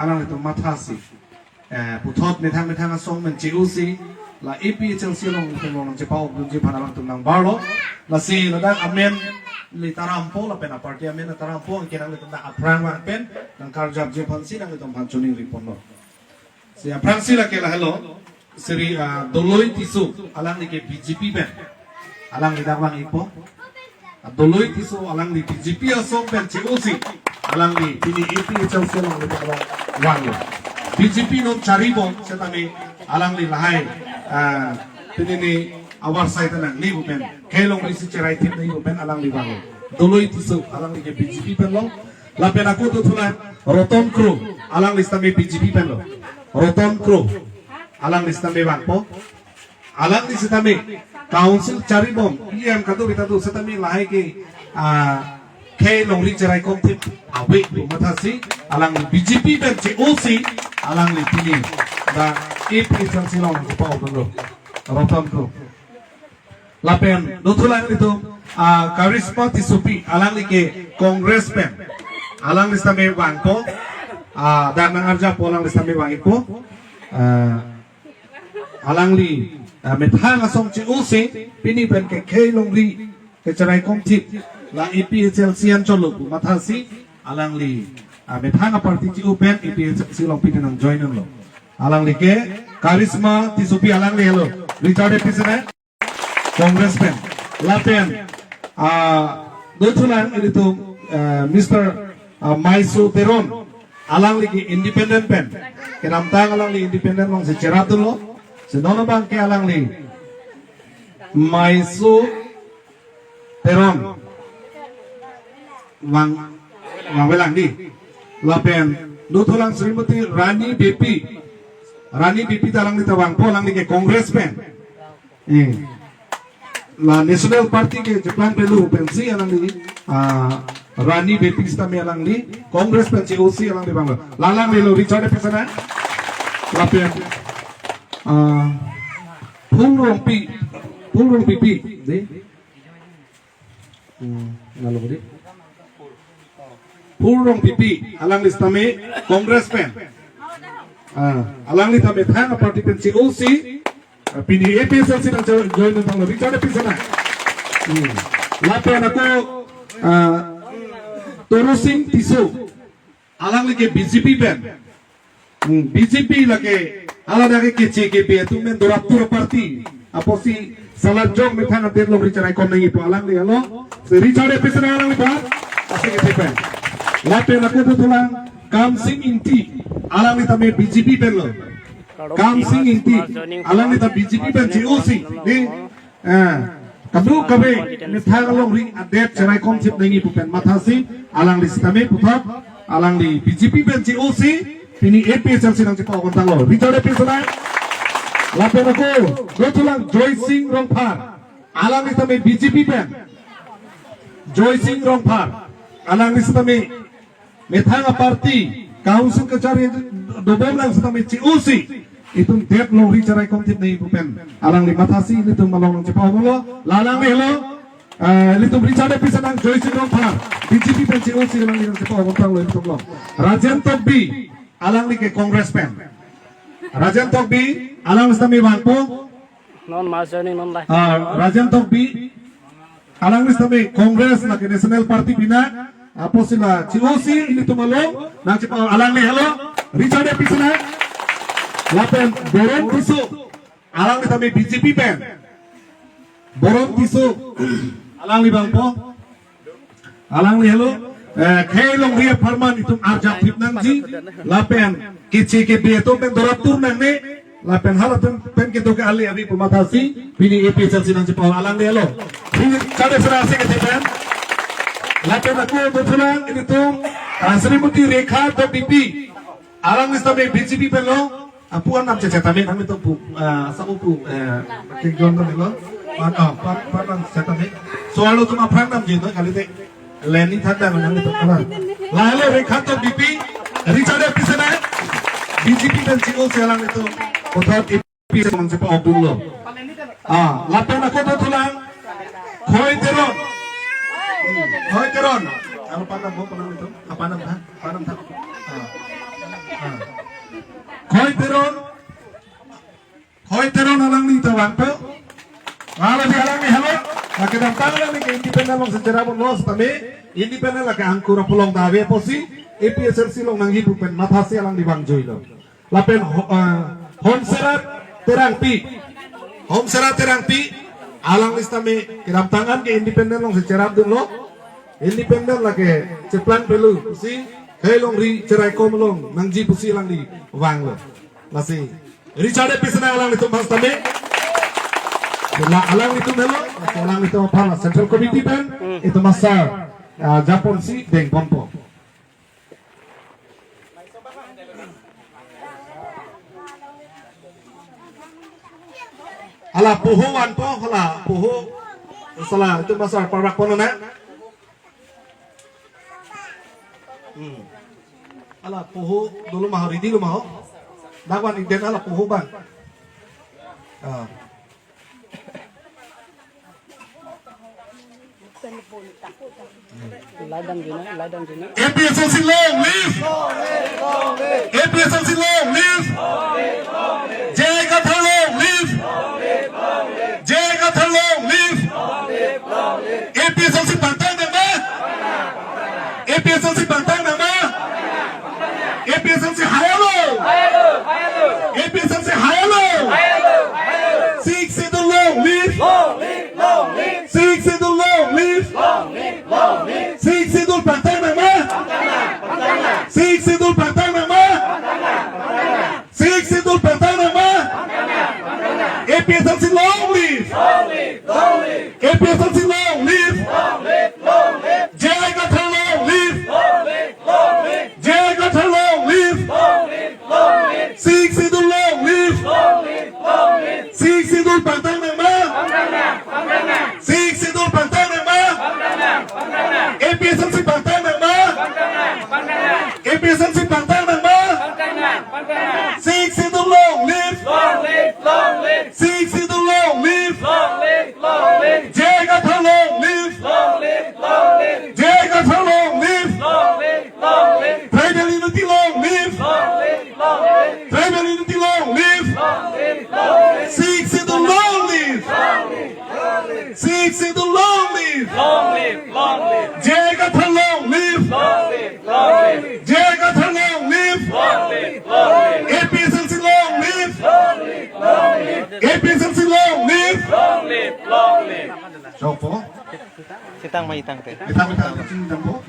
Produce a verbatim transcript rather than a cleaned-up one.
alanglitum mathasi, eh, puthot methang methang asong pen che-osi, la A P H L C along ilitum along nangchepa-okdunji aphan alangtum nangbarlo. Lasi ladak amen le tarampo, lapen aparty amen le tarampo, anke nanglitum dak aphrang vang pen nangkarjapji aphansi nanglitum aphan choningri ponlo. Si aphrangsi lake lahelo, Shri, ah, Doloi Tisso, alangli ke B J P pen. Alangli dak vang-ikpo. Ah, Doloi Tisso alangli B J P asong pen che-osi, alangli pini A P H L C along le vanglo. B J P non charibom setame alangli lahai, ah, pini ni avarsai ta nangne pu pen, khei longri si cheraithip nangji pu pen alangli vanglo. Doloi Tisso alangli ke B J P penlo. Lapen ako dothulang Roton Kro, alangli setame B J P penlo. Roton Kro, alangli setame vangpo. Alangli setame council charibom, E M kadokave ta do setame lahai ke, ah, khei longri cheraikomthip ave pu mathasi, alangli B J P pen che-osi, alangli pini dak A P H L C along nangchepa-okdunlo. Roton Kro. Lapen dothulang ilitum, ah, Charisma Tissopi, alangli ke Congress pen. Alangli setame vangpo, ah, dak nang-arjappo, alangli setame vang-ikpo. Ah, alangli, ah, methang asong che-osi, pini pen ke khei longri kecheraikomthip, la A P H L C anchotlo pu mathasi, alangli, ah, methang aparty che-o pen A P H L C along pini nang-join dunlo. Alangli ke Charisma Tissopi, alangli helo. Richard A P sena, Congress pen. Lapen, ah, dothulang ilitum, ah, Mister, ah, Maiso Teron, alangli ke independent pen. Kedamtang alangli independent alongsi cherapdunlo. Si non abang ke alangli Maiso Teron vang, vangvelang di. Lapen dothulang Srimati Rani Beypi. Rani Beypi ta alangli ta vangpo, alangli ke Congress pen. Eh. La National Party ke cheplang pelu pensi alangli, ah, Rani Beypi setame alangli Congress pen che-osi, alangli vanglo. La alanglilo Richard A P sena. Lapen, ah, Phul Rongpi, Phul Rongpipi, di. Hmm, nalo di. Phul Rongpipi, alangli setame Congress pen. Ah, alangli ta methang aparty pen che-osi, ah, pini A P H L C nang-join nangtanglo, Richard A P sena. Hmm. Lapen ako, ah, Torosing Tisso, alangli ke B J P pen. Hmm, B J P lake, hala dak ke K C K P atum pen doraptur aparty. Apotsi salanjong methang adet longri cheraikom nangji pu alangli helo. Si Richard A P sena alangli ba, aseng ke pen. Lapen ako dothulang Kamsing Ingti, alangli tame B J P penlo. Kamsing Ingti, alangli ta B J P pen che-osi. Di, eh, kadokave methang alongri adet cheraikomthip nangji pu pen mathasi, alangli setame puthot, alangli B J P pen che-osi, pini A P H L C nangchepa-ok nangtanglo. Richard A P sena. Lapen ako dothulang Joysing Rongphar, alangli tame B J P pen. Joysing Rongphar, alangli setame methang aparty, council kachari dobomlang setame che-osi, itum det longri cheraikomthip nangji pu pen alangli mathasi, ilitum along nangchepa-oklo. La alanglilo, eh, ilitum Richard A P sena, Joysing Rongphar, B J P pen che-osi, alangli nangchepa-ok nangtanglo ilitum along. Rajen Tokbi, alangli ke Congress pen. Rajen Tokbi, alangli setame vangpo. Non mass joining non lai. Ah, Rajen Tokbi, alangli setame Congress lake National Party bina, apotsi la che-osi ilitum along nangchepa-ok, alangli helo, Richard A P sena. Lapen Boron Tisso, alangli tame B J P pen. Boron Tisso, alangli vangpo. Alangli helo, eh, khei longri apharman itum arjapthip nangji, lapen K C K P atum pen doraptur nangne, lapen halatum pen kedo ke ale avi pu mathasi, pini A P H L C nangchepa-ok, alangli helo. Richard A P sena aseng ke pen. Lapen ako dothulang ilitum, ah, Srimati Rekha Tokbipi, alangli setame B J P penlo. Apu anam chechetame, kami to pu, ah, sa pu, eh, kingjon to nilo. Pan, ah, pan, pan nam chetame. So alo tum aphrang namji to kalite. Leni thak dam nangtum kala. Lahelo Rekha Tokbipi, Richard A P sena, B J P pen che-osi, alangli to puthot A P H L C nangchepa-okdunlo. Ah, lapen ako dothulang Khoi Teron. Khoi Teron. Alo pan nam bo, pan nam to. Apa nam tha? Apa nam tha? Ah. Ah. Pantu, lalu di alangli helo, lake damtang alangli ke independent alongsi cherapdunlo setame, independent lake angkur apolong dave pusi, A P H L C along nangji pu pen mathasi alangli vangjuilo. Lapen ho-, eh, Homserat Terangpi, Homserat Terangpi, alangli setame kedamtang an ke independent alongsi cherapdunlo, independent lake cheplang pelu pusi, khei longri cheraikom along nangji pusi alangli vanglo. Lasi, Richard A P Sena alanglitum aphan setame. La alanglitum helo, alanglitum aphan la Central Committee pen, itum asar, ah, japonsi dengponpo. Hala poho vanpo, hala poho. Sala, itum asar parvakpon na. Hmm. Hala poho dolo ma ho, ready lo ma ho. Dak van ik den hala poho abang. Ah. Ladang jina, ladang jina. A P H L C long live! A P H L C long live! J I Kathar long live! J I Kathar long live! A P H L C pangthang nangma? A P H L C pangthang nangma? A P H L C hai alo? A P H L C hai alo? Sixth Schedule long live! Sixth Schedule long live! Sixth Schedule pangthang nangma? Sixth Schedule pangthang nangma? Sixth Schedule pangthang nangma? A P H L C long live! A P H L C long live! J I Kathar long live! J I Kathar long live! Sixth Schedule long live! Sixth Schedule pangthang nangma? Sixth Schedule pangthang nangma? A P H L C pangthang nangma? A P H L C pangthang nangma? Sixth Schedule long live! Sixth Schedule long live! J I Kathar long live! J I Kathar long live! Tribal unity long live! Tribal unity long live! Sixth Schedule long live! Sixth Schedule long live! J I Kathar long live! J I Kathar long live! A P H L C long live! A P H L C long live! Chokpo. Sitang ma itang te. Itang, itang, itang, itang po.